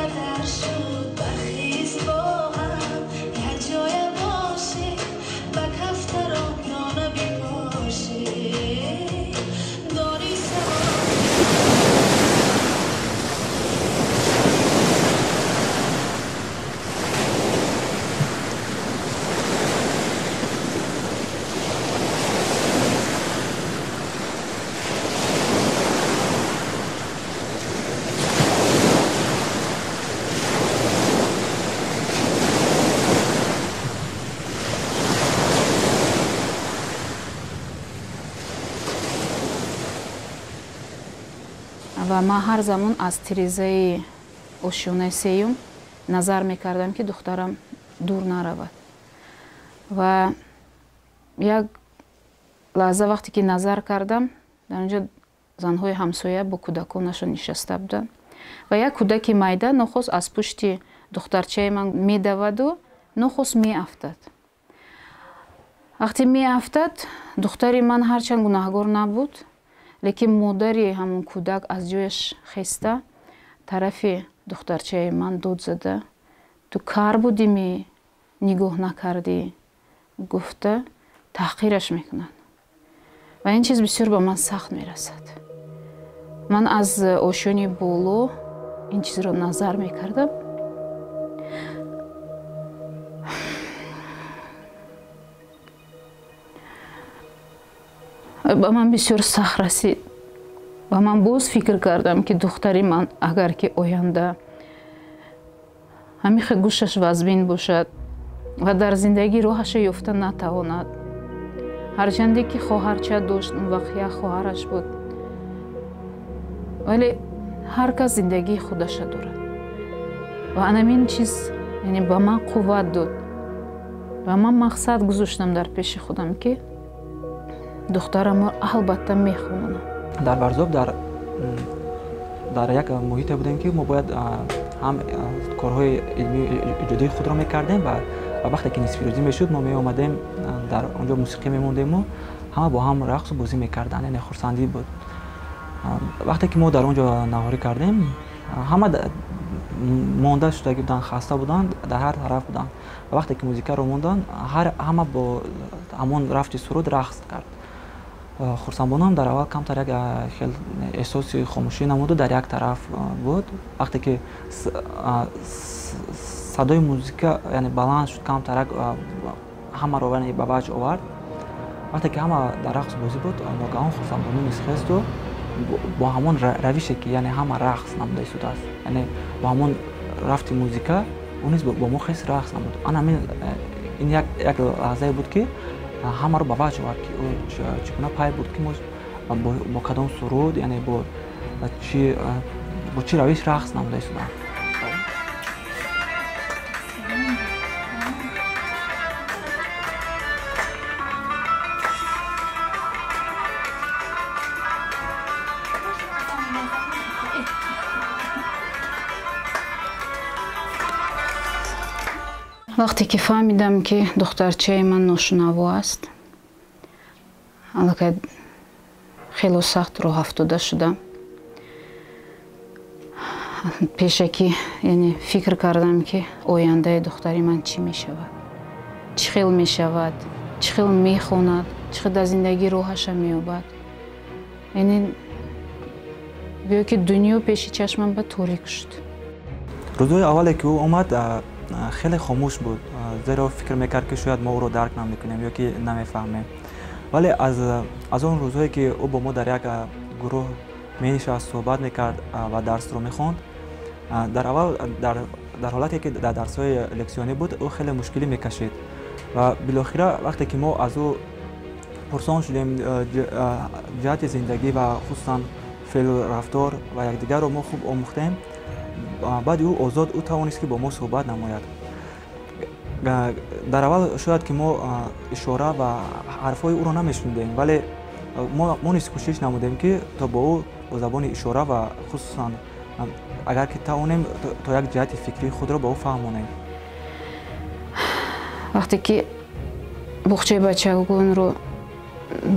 қадар шуд бархез бо ҳам якҷоя бошем, ба кафтарон дона бипошем. Дори савол. Ва ман ҳар замон аз тирезаи ошёнаи сеюм назар мекардам, ки духтарам дур наравад. Ва як лаҳза вақте ки назар кардам, дар он ҷо занҳои ҳамсоя бо кӯдаконашон нишаста буданд ва як кӯдаки майда нохост аз пушти духтарчаи ман медаваду нохост меафтад. Вақте меафтад, духтари ман ҳарчанд гунаҳгор набуд, лекин модари ҳамон кӯдак аз ҷояш хеста тарафи духтарчаи ман дод зада: ту кар будимӣ, нигоҳ накардӣ, гуфта таҳқираш мекунад. Ва ин чиз бисёр ба ман сахт мерасад. Ман аз ошёни боло ин чизро назар мекардам. Ба ман бисёр сахт расид ва ман боз фикр кардам, ки духтари ман агар ки оянда ҳамин хел гӯшаш вазбин бошад ва дар зиндагӣ роҳаша ёфта натавонад, ҳарчанде ки хоҳарча дошт, он вақт як хоҳараш буд, вале ҳар кас зиндагии худаша дорад. Ва анамин чиз, яъне, ба ман қувват дод ва ман мақсад гузоштам дар пеши худам, ки духтарамро албатта мехонам. Дар Варзоб дар як муҳите будем, ки мо бояд ҳам корҳои илмии иҷодии худро мекардем ва вақте ки нисфирӯзӣ мешуд, мо меомадем, дар он ҷо мусиқӣ мемондему ҳама бо ҳам рақсу бозӣ мекарданд, яъне хурсандӣ буд. Вақте ки мо дар он ҷо наҳорӣ кардем, ҳама монда шудагӣ буданд, хаста буданд, дар ҳар тараф буданд. Ва вақте ки музикаро монданд, ҳама бо ҳамон рафти суруд рақс кард. Хурсандбонам дар аввал камтар як хел эҳсоси хомӯшӣ намуду дар як тараф буд. Вақте ки садои музика, яъне, баланд шуд, камтарак ҳамаро, яъне, ба ваҷд овард. Вақте ки ҳама дар рақсу бозӣ буд, ногаҳон Хурсандбону низ хесту бо ҳамон равише ки, яъне, ҳама рақс намуда истодааст, яъне бо ҳамон рафти музика ӯ низ бо мо хест, рақс намуд. Ана ҳамин ин як лаҳзае буд, ки ҳамаро ба ваҷд овард, ки ӯ чӣ гуна пай бурд, ки мо бо кадом суруд, яъне бо чӣ равиш рақс намуда истодаанд. Вақте ки фаҳмидам, ки духтарчаи ман ношунаво аст, аллакай хело сахт роҳафтода шудам. Пешакӣ, яъне, фикр кардам, ки ояндаи духтари ман чӣ мешавад, чӣ хел мешавад, чӣ хел мехонад, чӣ хел дар зиндагӣ роҳаша меёбад. Яъне гӯё ки дунё пеши чашмам ба торик шуд. Рӯзҳои аввале ки ӯ омад, хеле хомӯш буд, зеро фикр мекард, ки шояд мо ӯро дарк намекунем ё ки намефаҳмем. Вале аз он рӯзҳое ки ӯ бо мо дар як гурӯҳ менишаст, суҳбат мекард ва дарсро мехонд, дар аввал дар ҳолате ки дар дарсҳои лексионӣ буд, ӯ хеле мушкилӣ мекашид. Ва билохира вақте ки мо аз ӯ пурсон шудем ҷиҳати зиндагӣ ва хусусан феълу рафтор ва якдигарро мо хуб омӯхтем, баъди ӯ озод, ӯ тавонист, ки бо мо суҳбат намояд. Дар аввал шояд ки мо ишора ва ҳарфҳои ӯро намешунидем, вале мо низ кӯшиш намудем, ки то бо ӯ бо забони ишора ва хусусан агар ки тавонем, то як ҷиҳати фикрии худро ба ӯ фаҳмонем. Вақте ки буғчаи бачагонро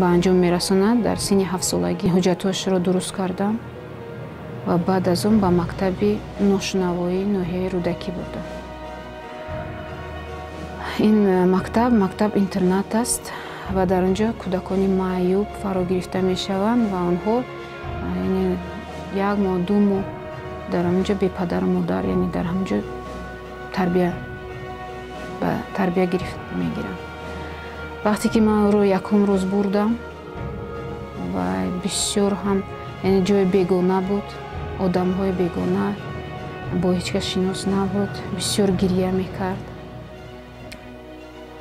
ба анҷом мерасонад, дар синни 7-солагӣ ҳуҷҷатҳояшро дуруст кардам. Ва баъд аз он ба мактаби ношунавоии ноҳияи Рӯдакӣ бурдам. Ин мактаб мактаб интернат аст ва дар он ҷо кӯдакони маъюб фаро гирифта мешаванд ва онҳо як моҳ, 2 моҳ дар ҳамон ҷо бепадару модар, яъне дар ҳамон ҷо тарбия гирифт мегиранд. Вақте ки ман ӯро якум рӯз бурдам ва бисёр ҳам, яъне ҷои бегона буд, одамҳои бегона, бо ҳеҷ кас шинос набуд, бисёр гирия мекард.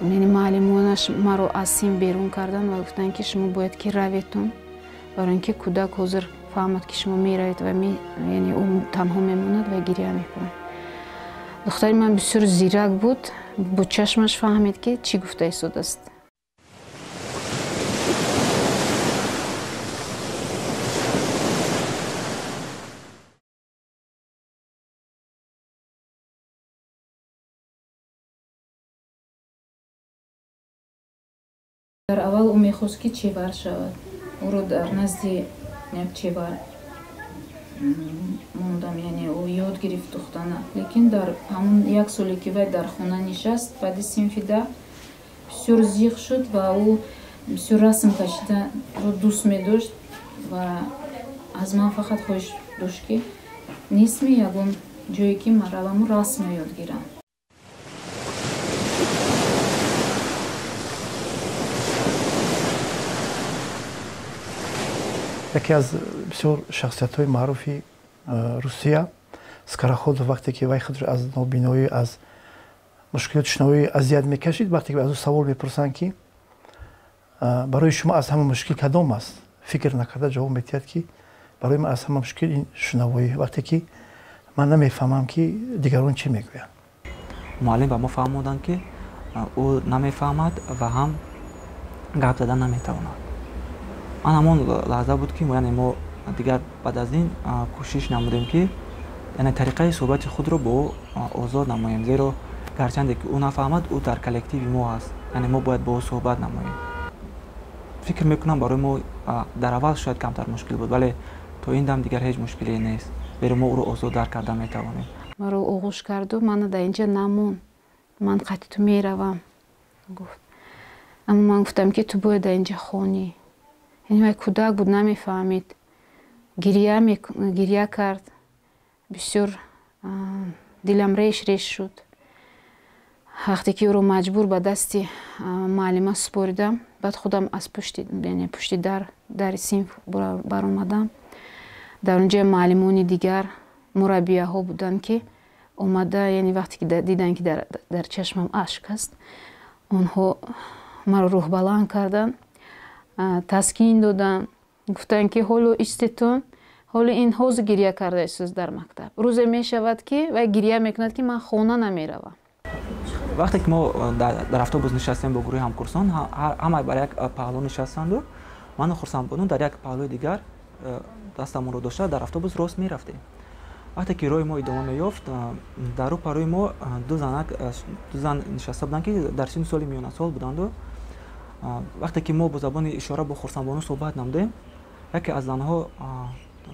Яъне муаллимонаш маро аз синф берун карданд ва гуфтанд, ки шумо бояд ки раветон, барои ин ки кӯдак ҳозир фаҳмад, ки шумо меравед ва яъне ӯ танҳо мемонад ва гирия мекунад. Духтари ман бисёр зирак буд, бо чашмаш фаҳмид, ки чӣ гуфта истодааст. Дар аввал ӯ мехост, ки чевар шавад. Ӯро дар назди як чевар мондам, яъне ӯ ёд гирифт духтана. Лекин дар ҳамон як соле, ки вай дар хона нишаст, баъди синфи 10 бисёр зиқ шуд ва ӯ бисёр расм кашидаро дӯст медошт ва аз ман фақат хоҳиш дошт, ки нестми ягон ҷое, ки ман раваму расмро ёд гирам. Яке аз бисёр шахсиятҳои маъруфи Русия Скороходов, вақте ки вай худро аз нобиноӣ, аз мушкилоти шунавоӣ азият мекашид, вақте ки аз ӯ савол мепурсанд, ки барои шумо аз ҳама мушкил кадом аст, фикр накарда ҷавоб медиҳад, ки барои ман аз ҳама мушкил ин шунавоӣ, вақте ки ман намефаҳмам, ки дигарон чӣ мегӯянд. Муаллим ба мо фаҳмоданд, ки ӯ намефаҳмад ва ҳам гап задан наметавонад. Ан ҳамон лаҳза буд, ки яъне мо дигар баъд аз ин кӯшиш намудем, ки яъне тариқаи суҳбати худро бо ӯ озод намоем, зеро гарчанде ки ӯ нафаҳмад, ӯ дар коллективи мо аст, яъне мо бояд бо ӯ суҳбат намоем. Фикр мекунам, барои мо дар аввал шояд камтар мушкил буд, вале то ин дам дигар ҳеҷ мушкиле нест, зеро мо ӯро озод дарк карда метавонем. Маро оғӯш карду мана дар инҷа намон, ман қати ту меравам, гуфт. Аммо ман гуфтам, ки ту бояд дар инҷа хонӣ. Яъне вай кӯдак буд, намефаҳмид, гирия кард, бисёр дилам реш реш шуд. Вақте ки ӯро маҷбур ба дасти муаллима супоридам, баъд худам аз пушти, яъне пушти дари синф баромадам. Дар он ҷо муаллимони дигар, мураббияҳо буданд, ки омада, яъне вақте ки диданд, ки дар чашмам ашк аст, онҳо маро рӯҳбаланд карданд, таскин доданд, гуфтанд, ки ҳоло истетон, ҳоло ин ҳозир гирия карда истод дар мактаб, рӯзе мешавад, ки вай гирия мекунад, ки ман хона намеравам. Вақте ки мо дар автобус нишастем бо гурӯҳи ҳамкурсон, ҳама бар як паҳлӯ нишастанду ману Хурсандбону дар як паҳлӯи дигар дастамонро дошта дар автобус рост мерафтем. Вақте ки роҳи мо идома меёфт, дар рӯпарӯи мо ду зан нишаста буданд, ки дар синну соли миёнасол буданду. Вақте ки мо бо забони ишора бо Хурсандбону суҳбат намудем, яке аз занҳо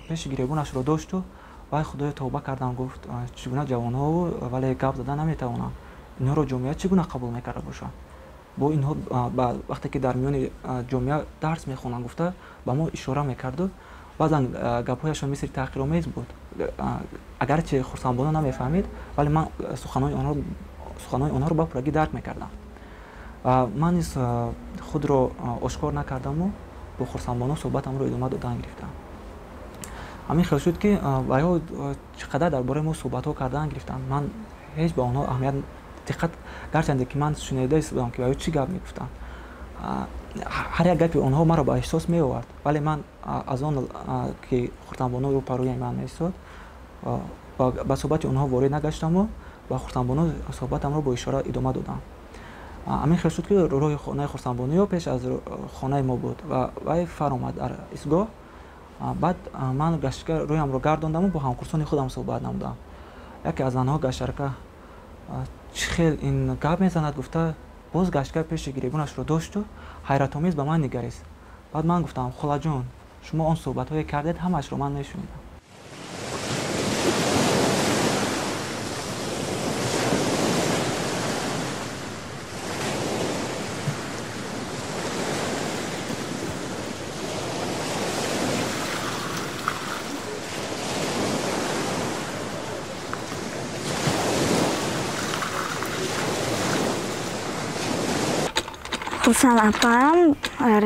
пеши гиребонашро дошту вай худоё тавба кардан гуфт, чӣ гуна ҷавонҳо, вале гап зада наметавонанд, инҳоро ҷомеа чӣ гуна қабул мекарда бошад? Бо инҳо вақте ки дар миёни ҷомеа дарс мехонанд, гуфта ба мо ишора мекарду. Баъзан гапҳояшон мисли таҳқиромез буд, агарчи Хурсандбону намефаҳмид, вале ман суханои онҳоро ба пуррагӣ дарк мекардам. Ман низ худро ошкор накардаму бо Хурсандбону суҳбатамро идома додан гирифтам. Ҳамин хел шуд, ки вайҳо чӣ қадар дар бораи мо суҳбатҳо кардан гирифтанд. Ман ҳеҷ ба онҳо аҳамият диққат, гарчанде ки ман шунида истодам, ки вайҳо чӣ гап мегуфтанд, ҳар як гапи онҳо маро ба эҳсос меовард, вале ман аз он ки Хурсандбону рӯпарӯи ман меистод, ба суҳбати онҳо ворид нагаштаму ба Хурсандбону суҳбатамро бо ишора идома додам. Ҳамин хел шуд, ки роҳи хонаи Хурсандбонуё пеш аз хонаи мо буд ва вай фаромад дар истгоҳ. Баъд ман гаштка рӯямро гардондаму бо ҳамкурсони худам суҳбат намудам. Яке аз занҳо гаштарка чӣ хел ин гап мезанад гуфта, боз гаштка пеши гиребонашро дошту ҳайратомез ба ман нигарист. Баъд ман гуфтам, холаҷон, шумо он суҳбатҳое кардед, ҳамаашро ман мешунидам. Хусусан апаам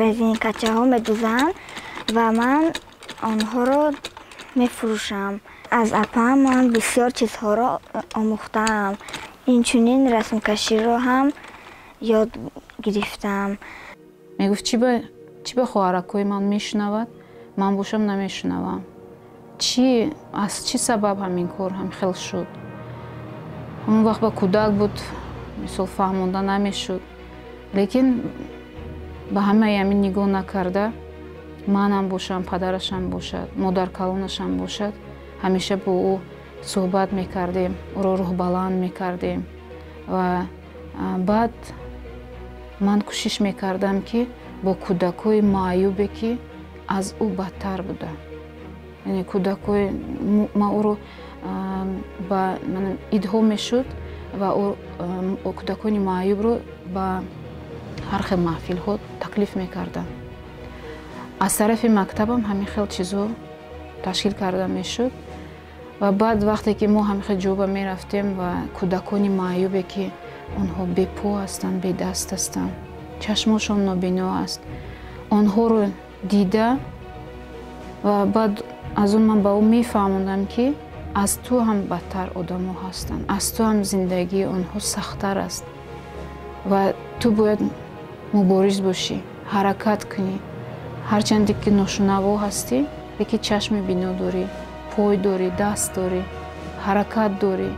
резинкачаҳо медузанд ва ман онҳоро мефурӯшам. Аз апаам ман бисёр чизҳоро омӯхтаам. Инчунин расмкаширо ҳам ёд гирифтам. Мегуфт, чӣ ба хоҳаракҳои ман мешунавад, ман бошам намешунавам. Аз чӣ сабаб ҳамин кор ҳам хел шуд? Ҳамон вақт ба кӯдак буд, мисол фаҳмонда намешуд. Лекин ба ҳамаи ҳамин нигоҳ накарда, манам бошам, падарашам бошад, модаркалонашам бошад, ҳамеша бо ӯ суҳбат мекардем, ӯро рӯҳбаланд мекардем. Ва баъд ман кӯшиш мекардам, ки бо кӯдакҳои маъюбе, ки аз ӯ бадтар буданд, яъне кӯдакҳои ман ӯро ба идҳо мешуд ва кӯдакони маъюбро ба ҳар хел маҳфилҳо таклиф мекардам. Аз тарафи мактабам ҳамин хел чизҳо ташкил карда мешуд. Ва баъд вақте ки мо ҳамин хел ҷоба мерафтем ва кӯдакони маъюбе, ки онҳо бепо ҳастанд, бедаст ҳастанд, чашмошон нобино аст, онҳоро дида ва баъд аз он ман ба ӯ мефаҳмондам, ки аз ту ҳам бадтар одамо ҳастанд, аз ту ҳам зиндагии онҳо сахттар аст ва ту бояд мубориз бошӣ, ҳаракат кунӣ. Ҳарчанде ки ношунаво ҳастӣ, лекин чашми бино дорӣ, пой дорӣ, даст дорӣ, ҳаракат дорӣ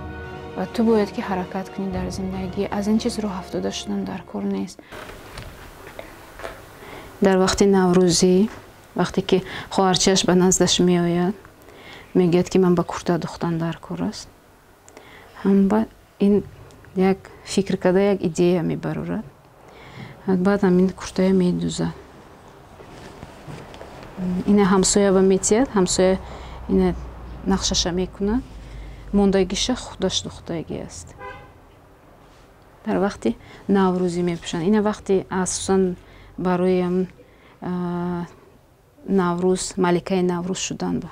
ва ту бояд ки ҳаракат кунӣ дар зиндагӣ. Аз ин чиз роҳ афтода шудан дар кор нест. Дар вақти наврӯзӣ, вақте ки хоҳарчааш ба наздаш меояд, мегӯяд, ки ман ба курта духтан дар кор аст. Ҳам ин як фикр карда, як идея мебарорад. Баъд ҳамин куртая медузад. Ина ҳамсоя ба метиҳад, ҳамсоя ина нақшаша мекунад, мондагиша худаш духтагӣ аст. Дар вақти наврӯзӣ мепӯшанд. Ина вақти асосан барои наврӯз, маликаи наврӯз шудан ба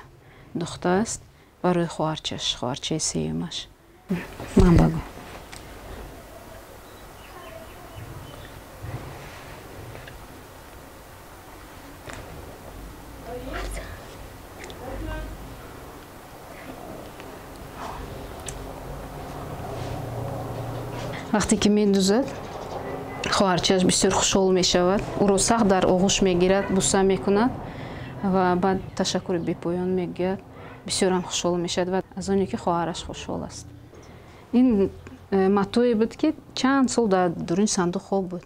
духта аст, барои хоҳарчаш, хоҳарчаи сеюмаш. Ман багӯ. Вақте ки медузад, хоҳарчааш бисёр хушҳол мешавад, ӯро сахт дар оғӯш мегирад, буса мекунад ва баъд ташаккури бепоён мегӯяд. Бисёрам хушҳол мешавад ва аз оне ки хоҳараш хушҳол аст. Ин матое буд, ки чанд сол дар дуруни сандуқ хоб буд.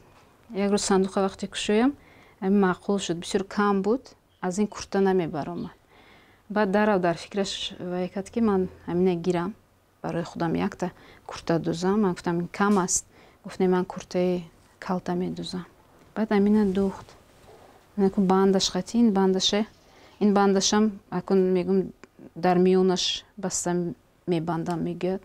Як рӯз сандуқа вақте кушоям, маъқул шуд, бисёр кам буд, аз ин курта намебаромад. Баъд дарав дар фикраш вай кард, ки ман ҳамина гирам, барои худам якта курта дузам. Ман гуфтам, ин кам аст. Гуфт, не, ман куртаи калта медузам. Баъд ҳамина духт. Бандаш хати, ин бандаша, ин бандашам акун мегум дар миёнаш баста мебандам, мегӯяд,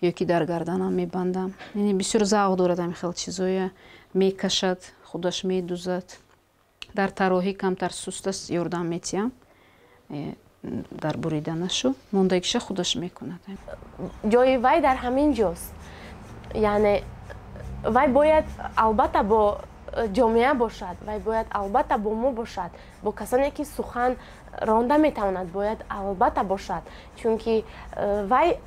ё ки дар гарданам мебандам. Яъне бисёр завқ дорад ҳамин хел чизоя, мекашад, худаш медузад. Дар тароҳӣ камтар суст аст, ёрдам метиҳам дар буриданашу, мондагиша худаш мекунад. Ҷои вай дар ҳамин ҷост. Яъне вай бояд албатта бо ҷомеа бошад, вай бояд албатта бо мо бошад, бо касоне ки сухан ронда метавонад, бояд албатта бошад, чунки вай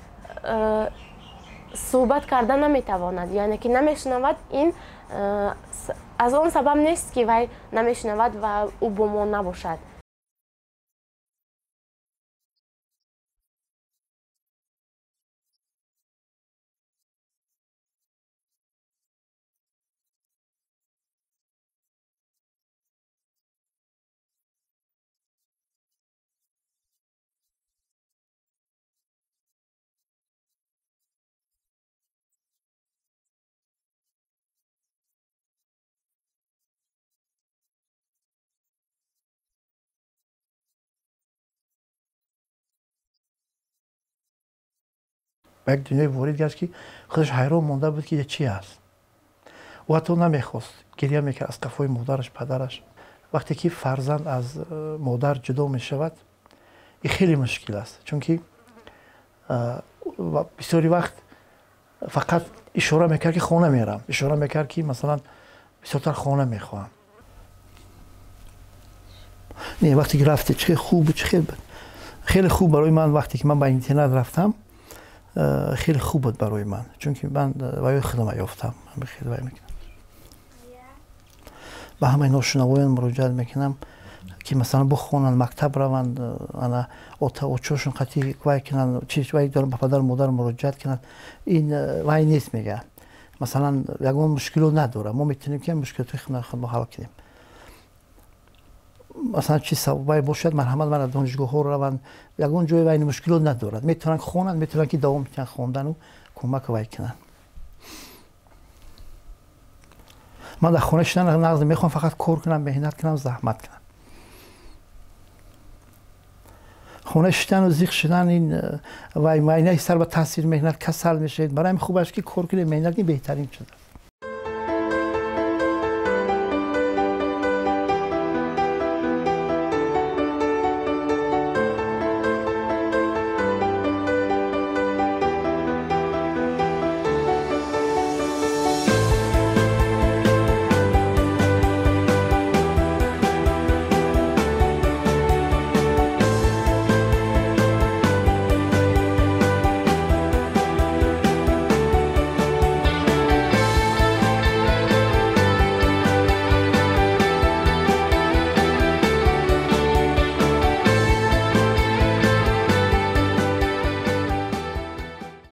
суҳбат карда наметавонад, яъне ки намешунавад. Ин аз он сабаб нест, ки вай намешунавад ва ӯ бо мо набошад. Ба як дунёе ворид гашт, ки худаш ҳайрон монда буд, ки чи аст. Ӯ ҳатто намехост, гирья мекард аз қафои модараш, падараш. Вақте ки фарзанд аз модар ҷудо мешавад, ин хеле мушкил аст, чунки бисёри вақт фақат ишора мекард, ки хона мерам, ишора мекард, ки масалан Бисёртар хона мехоҳам. Не, вақте ки рафте, чӣ хел хуб, чӣ хел хеле хуб барои ман. Вақте ки ман ба интернат рафтам, хеле хуб буд барои ман, чунки ман ваёи худама ёфтам. Хеле вай мекунам, ба ҳамаи ношунавоён муроҷиат мекунам, ки масалан бихонанд, мактаб раванд, ана очошон қатъи вай кунанд, чи вай доранд, ба падару модар муроҷиат кунанд. Ин вай нест, мега, масалан, ягон мушкилот надорад. Мо метавонем ки мушкилотҳои худро ҳал кунем. Масалан, чи вай бошад, марҳамат, мана донишгоҳҳо раванд, ягон ҷои вай мушкилот надорад. Метавонанд хонанд, метавонанд ки давом кунанд хондану кӯмак вай кунанд. Ман дар хона шидан нағз мехоҳам, фақат кор кунам, меҳнат кунам, заҳмат кунам. Хона шидану зиқ шудан ин вай майнаи сар ба таъсир мекунад, касал мешавед. Барои ҳамин хуб аст, ки кор кунед, меҳнат кунед, беҳтарин чиз аст.